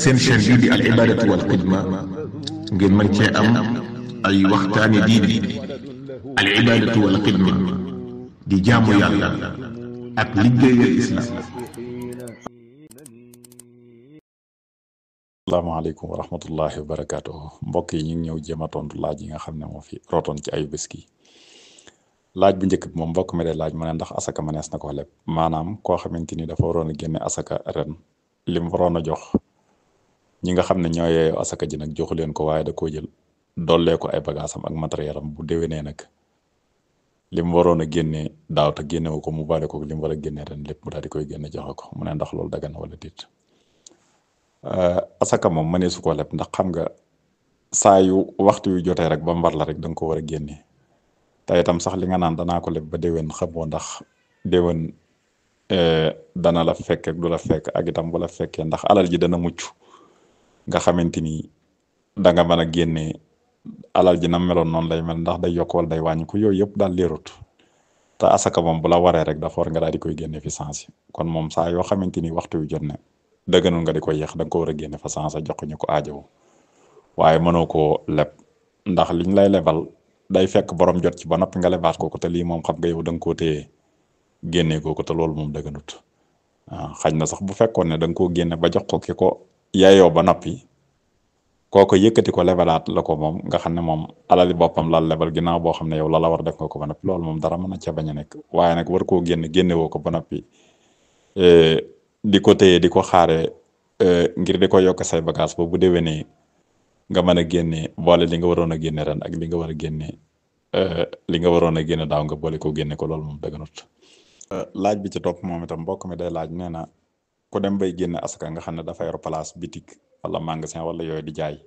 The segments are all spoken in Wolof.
seen chaîne bii di al ibadatu wal xidma ngeen mën cee am ay waxtaani diine. al ibadatu wal xidma di jaamu yàlla ak liggéeyal islam. asalaamaaleykum wa rahmatullahi wa barakaatuh. mbokk yi ñu ngi ñëw jéem a tontu laaj yi nga xam ne moo fi rotoon ci ayu bés gi. laaj bu njëkk bi moom mbokk mi day laaj mu ne ndax asaka mënees na ko leb, maanaam koo xamante ni dafa waroon a génne asaka ren lim waroon a jox ñi nga xam ne ñoo yeeyoo asaka ji nag joxu leen ko, waaye da koo jël dollee ko ay bagaasam ak matériel am. bu déwénee nag lim waroon a génne daaw te génnewu ko mu bale ko lim war a génne ren lépp mu daal di koy génne joxe ko. mu ne ndax loolu dagan na wala déet. asaka moom mëneesu ko leb, ndax xam nga saa yu waxtu yu jotee rek ba mbar la rek da nga ko war a génne. te itam sax li nga naan danaa ko leb ba déwén xamoo ndax déwén dana la fekk ak du la fekk, ak itam bu la fekkee ndax alal ji dana mucc nga xamante ni da nga mën a génne alal ji na meloon noonu lay mel, ndax day yokk wala day wàññi ko. yooyu yëpp daal leerut. te asaka moom bu la waree rek dafa war nga daal di koy génne fi sansi. kon moom saa yoo xamante ni waxtu yu jot ne dëgganul nga di ko yéex da nga ko war a génne fa sansa jox ko ñu ko aajowu, waaye mënoo koo leb ndax liñ lay lebal day fekk borom jot ci ba noppi nga lebaat ko te lii moom xam nga yow da nga koo téye génnee ko te loolu moom dëgganut. waaw xañ na sax bu fekkoon ne da nga koo génne ba jox ko ki ko yaayoo ba noppi kooko yëkkati ko lebalaat la ko moom nga xam ne moom alali boppam la lebal ginnaaw boo xam ne yow la war def nga ko ba noppi, loolu moom dara mën na ca bañ a nekk. waaye nag war koo génne woo ko ba noppi di ko téye di ko xaare ngir di ko yokk say bagage ba bu déwénee nga mën a génne boole li nga waroon a génne ren ak li nga war a génne li nga waroon a génne daaw nga boole ko génne ko, loolu moom dëgganut. laaj bi ci topp moom itam mbokk mi day laaj nee na ku dem bay génne asaka nga xam ne dafa yor place bitik wala magasin wala yooyu di jaay,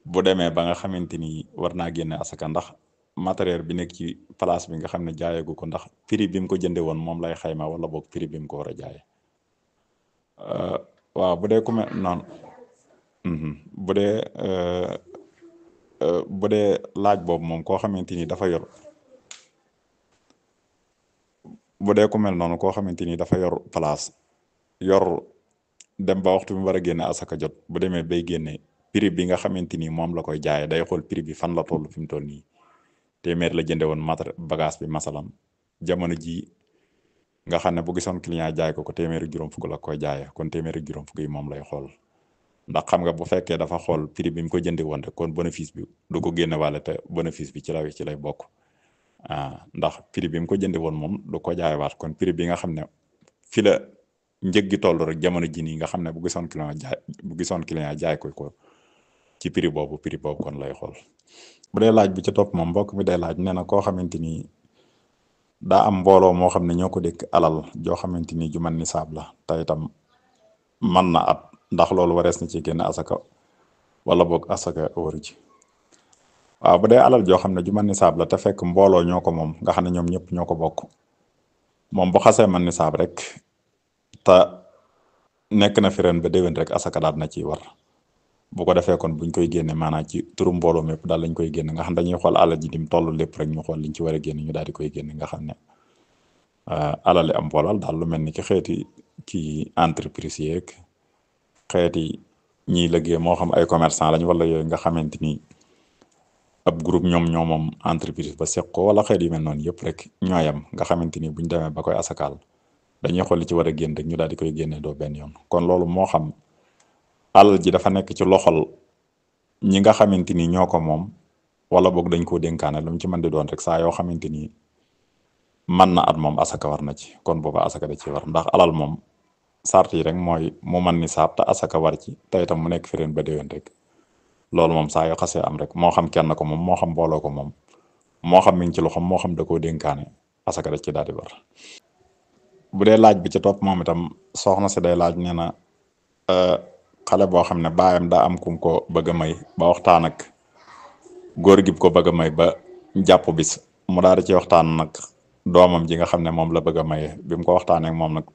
bu demee ba nga xamante ni war naa génne asaka ndax matériel bi nekk ci place bi nga xam ne jaayagu ko ndax prix bi mu ko jënde woon moom lay xayma wala boog prix bi mu ko war a jaaye. waaw bu dee ku mel noonu bu dee laaj boobu moom koo xamante ni dafa yor bu dee ku mel noonu koo xamante ni dafa yor place yor dem ba waxtu bi mu war a génne asaka jot, bu demee bay génne prix bi nga xamante ni moom la koy jaayee day xool prix bi fan la toll fi mu toll nii. téeméer la jënde woon matériel bagage bi masalan jamono ji nga xam ne bu gisoon client jaay ko téeméeri juróom fukk la koy jaayee, kon téeméeri juróom fukk yi moom lay xool. ndax xam nga bu fekkee dafa xool prix bi mu ko jënde woon rek kon bénéfice bi du ko génne wàlle te bénéfice bi ci lay bokk. ndax prix bi mu ko jënde woon moom du ko jaayewaat, kon prix bi nga xam ne fi la njëg gi toll rek jamono ji nii nga xam ne bu gisoon client jaay ko ci prix boobu kon lay xool. bu dee laaj bi ci topp moom mbokk mi day laaj nee na koo xamante ni daa am mbooloo moo xam ne ñoo ko dékk alal joo xamante ni ju man nisaab la te itam man na at, ndax loolu warees na ci génne asaka wala boog asaka waru ci. waaw bu dee alal joo xam ne ju man nisaab la te fekk mbooloo ñoo ko moom nga xam ne ñoom ñëpp ñoo ko bokk, moom bu xasee man nisaab rek te nekk na fi ren ba déwén rek asaka daal na ciy war. bu ko defee kon buñ koy génne maanaam ci turu mbooloo mépp daal lañ koy génne nga xam dañuy xool alal ji dim toll lépp rek ñu xool liñ ci war a génne ñu daal di koy génne nga xam ne alali am mboolal daal lu mel ni ki xeeti ci entreprise yeeg xeeti ñiy liggéey moo xam ay commerçant lañ wala yooyu nga xamante ni ab groupe ñoo moom entreprise ba seq ko wala xeet yu mel noonu yëpp rek ñooyam nga xamante ni buñ demee ba koy asakaal dañuy xool li ci war a génn rek ñu daal di koy génne doo benn yoon. kon loolu moo xam alal ji dafa nekk ci loxol ñi nga xamante ni ñoo ko moom wala boog dañ koo dénkaane lu mu ci mën di doon rek saa yoo xamante ni man na at moom asaka war na ci, kon booba asaka da ci war ndax alal moom sart yi rek mooy mu man ni saab te asaka war ci te itam mu nekk fi ren ba déwén rek. loolu moom saa yoo xasee am rek moo xam kenn ko moom moo xam mbooloo ko moom moo xam mi ngi ci loxoom moo xam da koo dénkaane asaka da ci daal di war. bu dee laaj bi ci topp moom itam soxna si day laaj nee na xale boo xam ne baayam daa am kum ko bëgg a may ba waxtaan ak góor gi ko bëgg a may ba jàpp bis mu daal di ci waxtaan nag doomam ji nga xam ne moom la bëgg a maye bi mu ko waxtaanee ak moom nag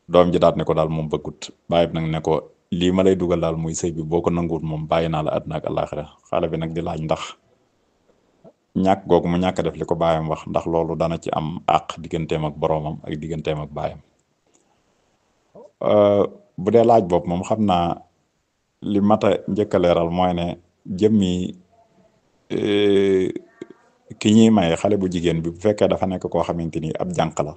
doom ji daal ne ko daal moom bëggut, bàyyi nag ne ko lii ma lay dugal daal muy sëy bi boo ko nanguwut moom bàyyi naa la àdduna ak àllaaxira. xale bi nag di laaj ndax ñàkk googu mu ñàkk def li ko baayam wax ndax loolu dana ci am àq digganteem ak boroomam ak digganteem ak baayam. bu dee laaj boobu moom xam naa li mat a njëkk a leeral mooy ne jëmmi ki ñuy maye xale bu jigéen bi bu fekkee dafa nekk koo xamante ni ab jànq la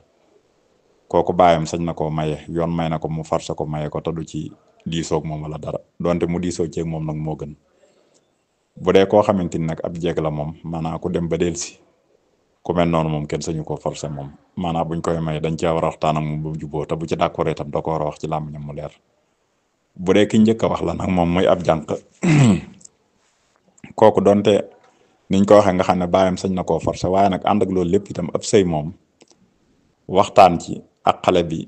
kooku baayam sañ na koo maye yoon may na ko mu forcé ko maye ko te du ci diisoog moom wala dara donte mu diisoo ceeg moom nag moo gën bu dee koo xamante ni nag ab jeeg la moom maanaam ku dem ba delsi ku mel noonu moom kenn sañu koo forcé moom maanaam buñ koy maye dañ cee war a waxtaan ak moom ba mu juboo te bu ci d'accord itam da ko war a wax ci làmmiñam mu leer bu dee ki njëkk a wax la nag moom muy ab jànq kooku donte niñ ko waxee nga xam ne baayam sañ na koo forcé waaye nag ànd ak loolu lépp itam ab sëy moom waxtaan ci ak xale bi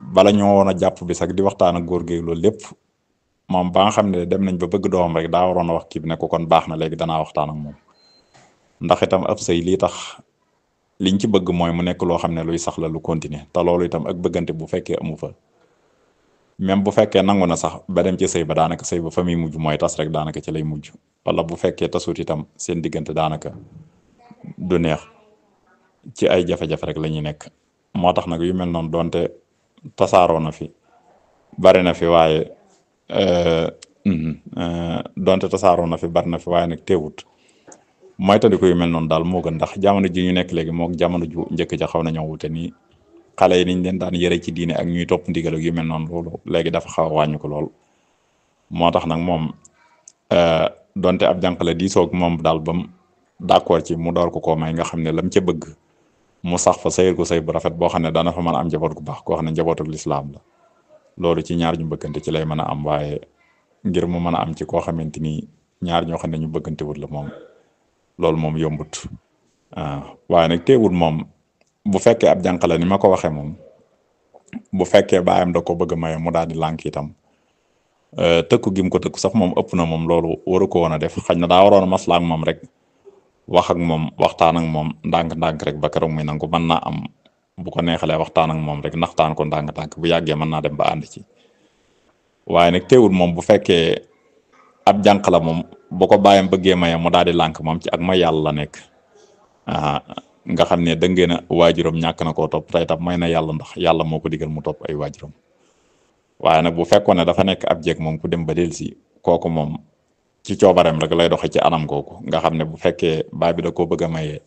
bala ñoo woon a jàpp bi sax di waxtaan ak góor gi loolu lépp moom ba nga xam ne dem nañ ba bëgg doomam rek daa waroon a wax kii bi ne ko kon baax na léegi danaa waxtaan ak moom ndax itam ab sëy lii tax liñ ci bëgg mooy mu nekk loo xam ne luy sax la lu continuer te loolu itam ak bëggante bu fekkee amu fa même bu fekkee nangu na sax ba dem ci sëy ba daanaka sëy ba fa muy mujj mooy tas rek daanaka ci lay mujj wala bu fekkee tasut itam seen diggante daanaka du neex ci ay jafe-jafe rek la ñuy nekk moo tax nag yu mel noonu donte tasaaroo na fi bari na fi waaye donte tasaaroo na fi bari na fi waaye nag teewut mooy tandi ko yu mel noonu daal moo gën ndax jamono ji ñu nekk léegi moog jamono ju njëkk ja xaw na ñoo wute nii xale yi niñ leen daan yëre ci diine ak ñuy topp ndigal ak yu mel noonu loolu léegi dafa xaw a wàññi ko lool moo tax nag moom donte ab jànq la diisoog moom daal bam d'accord ci mu door ko koo may nga xam ne lam ca bëgg mu sax fa sëyal ko sëy bu rafet boo xam ne dana fa mën a am njaboot gu baax koo xam ne njabootuk lislaam la loolu ci ñaar ñu bëggante ci lay mën a am waaye ngir mu mën a am ci koo xamante ni ñaar ñoo xam ne ñu bëggante wut la moom loolu moom yombut waaye nag teewul moom bu fekkee ab jànq la ni ma ko waxee moom bu fekkee baayam da ko bëgg a maye mu daal di lànk itam tëkku gim ko tëkku sax moom ëpp na moom loolu waru ko woon a def xañ na daa waroon a maslaa ak moom rek wax ak moom waxtaan ak moom ndànk-ndànk rek ba keroog muy nangu mën naa am bu ko neexalee waxtaan ak moom rek naxtaan ko ndànk-ndànk bu yàggee mën naa dem ba ànd ci waaye nag teewul moom bu fekkee ab jànq la moom bu ko bàyyam bëggee maye mu daal di lànk moom ci ak may yàlla la nekk nga xam ne dëngee na waajuram ñàkk na koo topp tey tam may na yàlla ndax yàlla moo ko digal mu topp ay waajuram waaye nag bu fekkoon ne dafa nekk ab jeeg moom ku dem ba delsi kooku moom ci coobareem rek lay doxe ci anam googu nga xam ne bu fekkee baay bi da koo bëgg a maye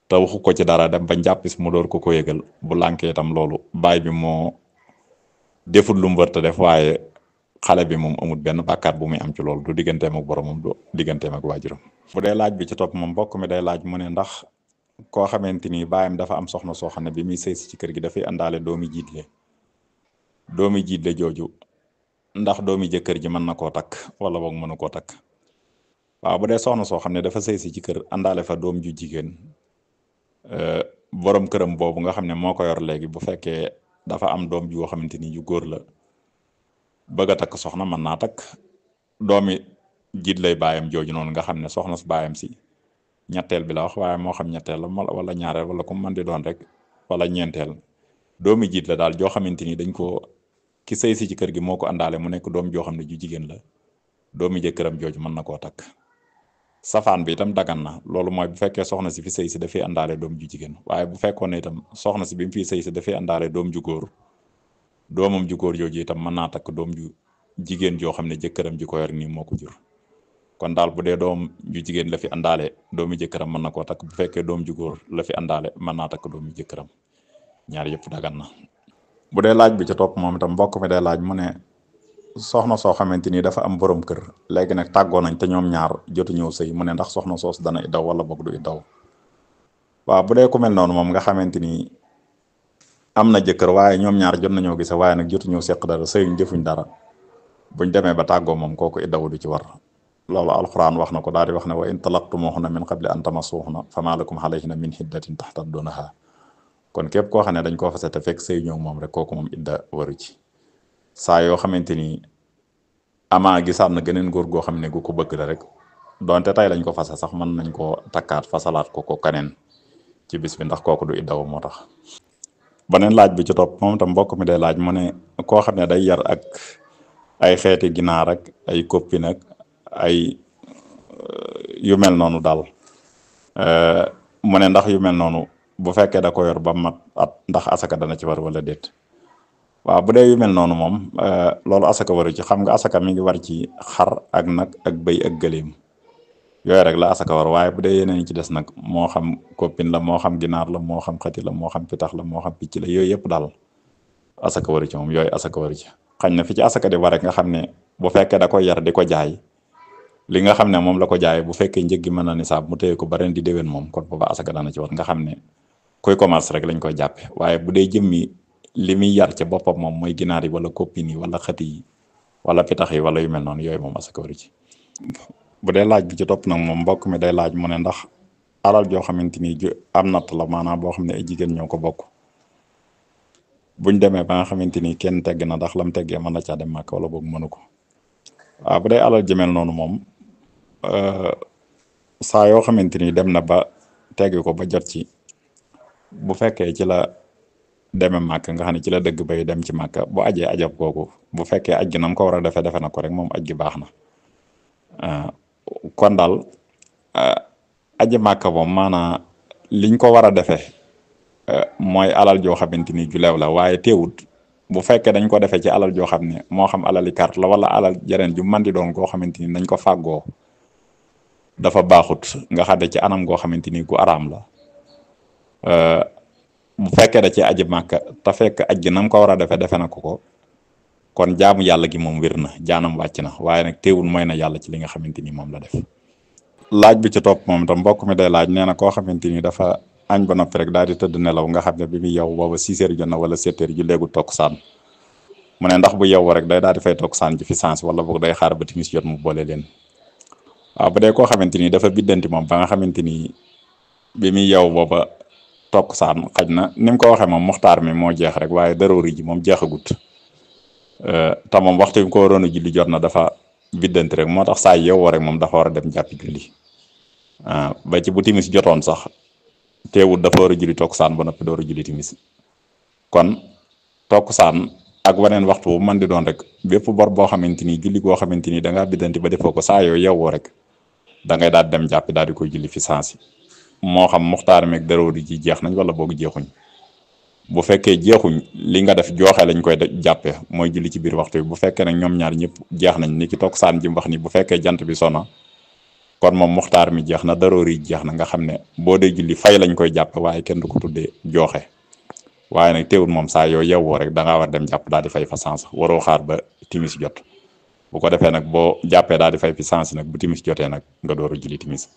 te waxu ko ci dara dem ba njàppis mu door ko yëgal bu lànkee itam loolu baay bi moo defut lu mu war a def waaye xale bi moom amul benn bàkkaar bu muy am ci loolu du digganteem ak boromam du digganteem ak waajuram. bu dee laaj bi ci topp moom mbokk mi day laaj mu ne ndax koo xamante ni baayam dafa am soxna soo xam ne bi muy sëy si ci kër gi dafay àndaale doomi jiitle jooju ndax doomi jëkkër ji mën na koo takk wala boog mënu koo takk waaw bu dee soxna soo xam ne dafa sëy si ci kër àndaale fa doom ju jigéen borom këram boobu nga xam ne moo ko yor léegi bu fekkee dafa am doom ju yoo xamante ni ju góor la bëgg a takk soxna mën naa takk doomi jiit lay baayam jooju noonu nga xam ne soxna si baayam si ñetteel bi la wax waaye moo xam ñetteel la wala ñaareel wala comme man di doon rek wala ñeenteel doomi jiit la daal joo xamante ni dañ ko ki sëy si ci kër gi moo ko àndaale mu nekk doom joo xam ne ju jigéen la doomi jëkkëram jooju mën na koo takk safaan bi itam dagan na loolu mooy bu fekkee soxna si fi sëy si dafay àndaale doom ju jigéen waaye bu fekkoon ne itam soxna si bi mu fi sëy si dafay àndaale doom ju góor doomam ju góor jooju itam mën naa takk doom ju jigéen joo xam ne jëkkëram ji ko yor nii moo ko jur kon daal bu dee doom ju jigéen la fi àndaale doomi jëkkëram mën na koo takk bu fekkee doom ju góor la fi àndaale mën naa takk doomi jëkkëram ñaar yëpp dagan na. bu dee laaj bi ci topp moom itam mbokk mi day laaj mu ne soxna soo xamante ni dafa am borom kër léegi nag tàggoo nañ te ñoom ñaar jotu ñëw sëy mu ne ndax soxna soos dana iddaw wala boog du iddaw waaw bu dee ku mel noonu moom nga xamante ni am na jëkkër waaye ñoom ñaar jot nañoo gise waaye nag jotu ñëw seq dara sëyuñ defuñ dara buñ demee ba tàggoo moom kooku iddaw du ci war loolu alquran wax na ko daal di wax ne wa in talaqtumuhunna min qabli an tamassuhunna fama lakum alayhinna min iddatin tahtaddunaha kon képp koo xam ne dañ koo fase te fekk sëy ñoom moom rek kooku moom idda waru ci saa yoo xamante ni amaa gisaat na geneen góor goo xam ne gu ko bëgg la rek donte tey lañ ko fase sax mën nañ koo takkaat fasalaat ko kaneen ci bis bi ndax kooku du iddaw moo tax. beneen laaj bi ci topp moom tam mbokk mi day laaj mu ne koo xam ne day yar ak ay xeeti ginaar ak ay koppi nag ay yu mel noonu daal mu ne ndax yu mel noonu bu fekkee da ko yor ba mat at ndax asaka dana ci war wala déet waaw bu dee yu mel noonu moom loolu asaka waru ci. xam nga asaka mi ngi war ci xar ak nag ak bëy ak gëléem yooyu rek la asaka war, waaye bu dee yeneen yi ci des nag moo xam koppin la moo xam ginaar la moo xam xati la moo xam pitax la moo xam picc la yooyu yëpp daal asaka waru ci moom. yooyu asaka waru ci. xañ na fi ci asaka di war rek nga xam ne bu fekkee da koy yar di ko jaay li nga xam ne moom la ko jaay bu fekkee njëg gi mën na nisaab mu téye ko ba ren di déwén moom kon booba asaka dana ci war nga xam ne koy commerce rek lañ koy jàppe. waaye bu dee jëmmi li muy yar ca boppam moom mooy ginaar yi wala koppin yi wala xati yi wala pitax yi wala yu mel noonu yooyu moom asaka waru ci. bu dee laaj bi ci topp nag moom mbokk mi day laaj mu ne ndax alal joo xamante ni am natt la maanaam boo xam ne ay jigéen ñoo ko bokk buñ demee ba nga xamante ni kenn tegg na ndax lam teggee mën na caa dem màkk wala boog mënu ko. waaw bu dee alal jëmel noonu moom saa yoo xamante ni dem na ba tegg ko ba jot ci bu fekkee ci la deme màkk nga xam ne ci la dëgg bay dem ci màkk bu ajee ajab kooku bu fekkee aj gi nam ko war a defee defe na ko rek moom aj gi baax na. kon daal aji màkka moom maanaa liñ ko war a defee mooy alal joo xamante ni ju leew la waaye teewut bu fekkee dañ ko defee ci alal joo xam ne moo xam alali carte la wala alal jeneen ju man di doon goo xamante ni nañ ko fàggoo dafa baaxut nga xam ne ci anam goo xamante ni gu araam la bu fekkee da ci aji màkka te fekk aj gi nam ko war a defee defe na ko kon jaamu yàlla gi moom wér na jaanam wàcc na waaye nag teewul mooy na yàlla ci li nga xamante ni moom la def. laaj bi ci topp moom tam mbokk mi day laaj nee na koo xamante ni dafa añ ba noppi rek daal di tëdd nelaw nga xam ne bi muy yow booba 6 heures jot na wala 7 heures ju léegu takkusaan mu ne ndax bu yow rek day daal di fay takkusaan ji fi sens wala boog day xaar ba timis jot mu boole leen. waaw bu dee koo xamante ni dafa biddanti moom ba nga xamante ni bi muy yow booba takkusaan xaj na ni mu ko waxee moom muxtaar mi moo jeex rek waaye daroori ji moom jeexagut. te moom waxtu bi ko waroon a julli jot na dafa biddanti rek moo tax saa yeewoo rek moom dafa war a dem jàppi julli ba ci bu timis jotoon sax teewut dafa war a julli takkusaan ba noppi door a julli timis. kon takkusaan ak waneen waxtu bu man di doon rek bépp bor boo xamante ni julli goo xamante ni da ngaa biddanti ba defoo ko saa yoo yeewoo rek da ngay daal dem jàppi daal di koy julli fi sansi moo xam muxtaar meeg daroori ji jeex nañ wala boog jeexuñ. bu fekkee jeexuñ li nga def jooxe lañ koy jàppee mooy julli ci biir waxtu bi bu fekkee nag ñoom ñaar ñëpp jeex nañ ni ki takkusaan ji wax ni bu fekkee jant bi sona kon moom muxtaar mi jeex na daroori yi jeex na nga xam ne boo dee julli fay lañ koy jàppe waaye kenn du ko tuddee jooxe. waaye nag teewul moom saa yoo yewwoo rek da ngaa war dem jàpp daal di fay fa sens waroo xaar ba timis jot bu ko defee nag boo jàppee daal di fay fi sens nag bu timis jotee nag nga door a julli timis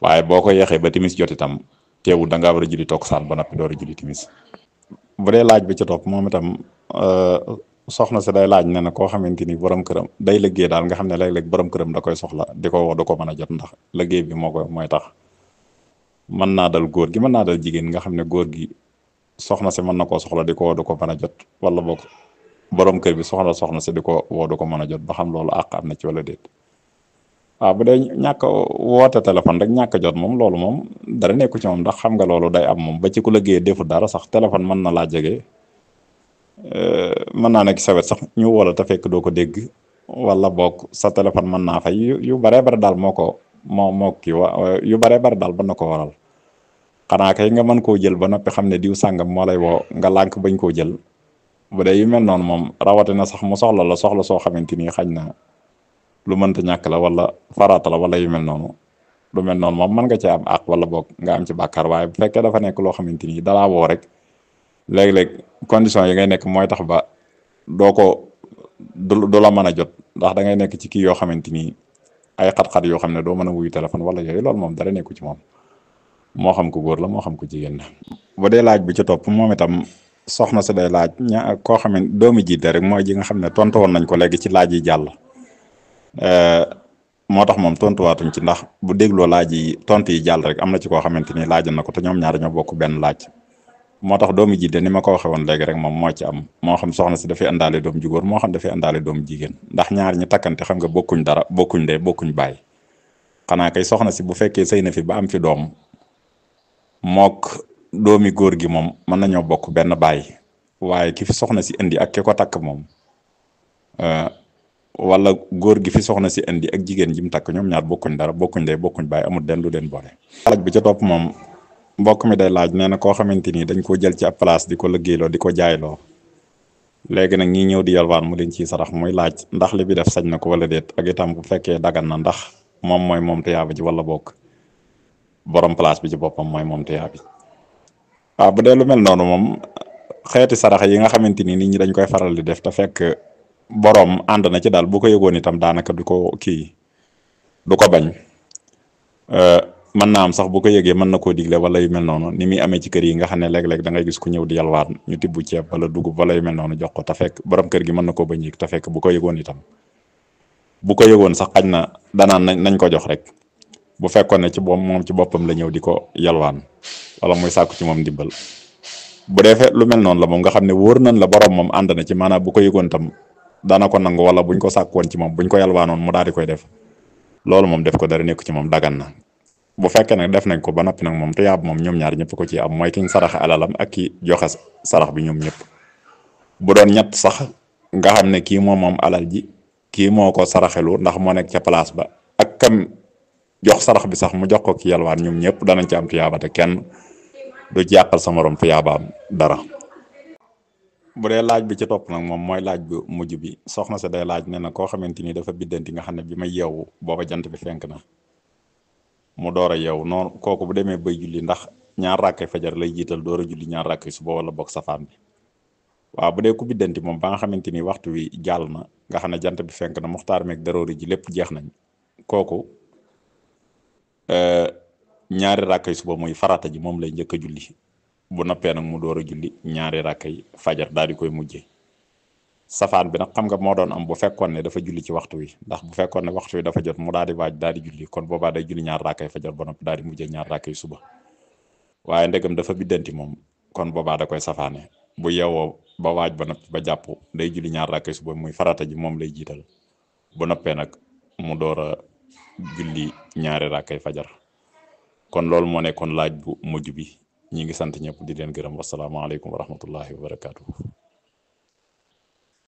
waaye boo ko yeexee ba timis jot itam teewul da ngaa war a julli takkusaan ba noppi door a julli timis. bu dee laaj bi ci topp moom itam soxna si day laaj ne na koo xamante ni borom këram day liggéey daal nga xam ne léeg-léeg borom këram da koy soxla di ko woo du ko mën a jot ndax liggéey bi mooy tax mën naa dal góor gi mën naa dal jigéen nga xam ne góor gi soxna si mën na koo soxla di ko woo du ko mën a jot wala boog borom kër bi soxna si di ko woo du ko mën a jot ba xam loolu àq am na ci wala déet. waaw bu dee ñàkk woote téléphone rek ñàkk jot moom loolu moom dara nekku ci moom ndax xam nga loolu day am moom ba ci ku liggéey defu dara sax téléphone mën na laa jege mën naa nekk sa wet sax ñu woola te fekk doo ko dégg wala boog sa téléphone mën naa fay yu baree bari daal moo kii yu baree bari daal ba na ko waral xanaa kay nga mën koo jël ba noppi xam ne diw sàngam moo lay woo nga lànk bañ koo jël bu dee yu mel noonu moom rawatina sax mu soxla soo xamante ni xañ na lu mënta ñàkk la wala farata la wala yu mel noonu lu mel noonu moom mën nga ci am àq wala boog nga am ci bàkkaar waaye bu fekkee dafa nekk loo xamante ni dalaa woo rek léeg-léeg condition yi ngay nekk mooy tax ba du la mën a jot ndax da ngay nekk ci kii yoo xamante ni ay xat-xat yoo xam ne doo mën a wuyu téléphone wala yooyu loolu moom dara nekku ci moom moo xam ko góor la moo xam ko jigéen la. bu dee laaj bi ci topp moom itam soxna si day laaj koo xam ne doomu jiite rek mooy ji nga xam ne tontu woon nañ ko léegi ci laaj yi jàll. moo tax moom tontuwaatuñ ci ndax bu dégloo laaj yi tontu yi jàll rek am na ci koo xamante ni laaj na ko te ñoom ñaar ñoo bokk benn laaj moo tax doomu jiite ni ma ko waxee woon léegi rek moom moo ci am moo xam soxna si dafay indaale doom ju góor moo xam dafay indaale doom jigéen ndax ñaar ñi takkante xam nga bokkuñ dara bokkuñ ndey bokkuñ baay xanaa kay soxna si bu fekkee sëy na fi ba am fi doom mook doomi góor gi moom mën nañoo bokk benn baay waaye ki fi soxna si indi ak ki ko takk moom wala góor gi fi soxna si indi ak jigéen ji mu takk ñoom ñaar bokkuñ dara bokkuñ ndey bokkuñ baay amul den lu leen boole. laaj bi ca topp moom mbokk mi day laaj nee na koo xamante ni dañ ko jël ci ab place di ko liggéeyloo di ko jaayloo léegi nag ñi ñëw di yalwaan mu leen ciy sarax muy laaj ndax li bi def sañ na ko wala déet ak itam bu fekkee dagan na ndax moom mooy moom tuyaaba ji wala bokk borom place bi ci boppam mooy moom tuyaaba bi. waaw bu dee lu mel noonu moom xeeti sarax yi nga xamante ni nit ñi dañ koy faral di def te fekk borom ànd na ci daal bu ko yëgoon itam daanaka du ko bañ. mën naa am sax bu ko yëgee mën na koo digle wala yu mel noonu ni muy amee ci kër yi nga xam ne léeg-léeg da ngay gis ku ñëw di yalwaan ñu tibb ceeb wala dugub wala yu mel noonu jox ko te fekk borom kër gi mën na koo bañ yëg te fekk bu ko yëgoon itam bu ko yëgoon sax xañ na danaan nañ ko jox rek bu fekkoon ne ci moom ci boppam la ñëw di ko yalwaan wala muy sàkku ci moom ndimbal. bu dee lu mel noonu la moom nga xam ne wóor nañ la borom moom ànd na ci maanaam bu ko yëgoon tam dana ko nangu wala buñ ko sàkkoon ci moom buñ ko yalwaanoon mu daal di koy def loolu moom def ko dara nekku ci moom dagan na. bu fekkee nag def nañ ko ba noppi nag moom tuyaab moom ñoom ñaar ñëpp ko ci am mooy kiñ saraxe alalam ak ki joxe sarax bi ñoom ñëpp bu doon ñett sax nga xam ne kii moom alal ji kii moo ko saraxelu ndax moo nekk ca place ba ak kam jox sarax bi sax mu jox ko ki yalwaan ñoom ñëpp danañ ci am tuyaaba te kenn du ci yàqal sa morom tuyaabaam dara. bu dee laaj bi ci topp nag moom mooy laaj bu mujj bi soxna sa day laaj ne na koo xamante ni dafa biddanti nga xam ne bi ma yeewu booba jant bi fenk na mu door a yeewu noonu kooku bu demee bay julli ndax ñaar rakkay fajar lay jiital door a julli ñaar rakkay suba wala bokk safaan bi. waaw bu dee ku biddanti moom ba nga xamante ni waxtu wi jàll na nga xam ne jant bi fenk na muxtaar meeg daroori ji lépp jeex nañ kooku ñaari rakkay suba muy farata ji moom lay njëkk a julli bu noppee nag mu door a julli ñaari rakkay fajar daal di koy mujjee. safaan bi nag xam nga moo doon am bu fekkoon ne dafa julli ci waxtu wi ndax bu fekkoon ne waxtu wi dafa jot mu daal di waaj daal di julli kon boobaa day julli ñaar rakkay fajar ba noppi daal di mujjee ñaar rakkay suba waaye ndegam dafa biddanti moom kon boobaa da koy safaane bu yeewoo ba waaj ba noppi ba jàpp day julli ñaar rakkay suba muy farata ji moom lay jiital bu noppee nag mu door a julli ñaari rakkay fajar. kon loolu moo nekkoon laaj bu mujj bi ñi ngi sant ñëpp di leen gërëm wasalaamaaleykum wa rahmatullahi wa barakaatu.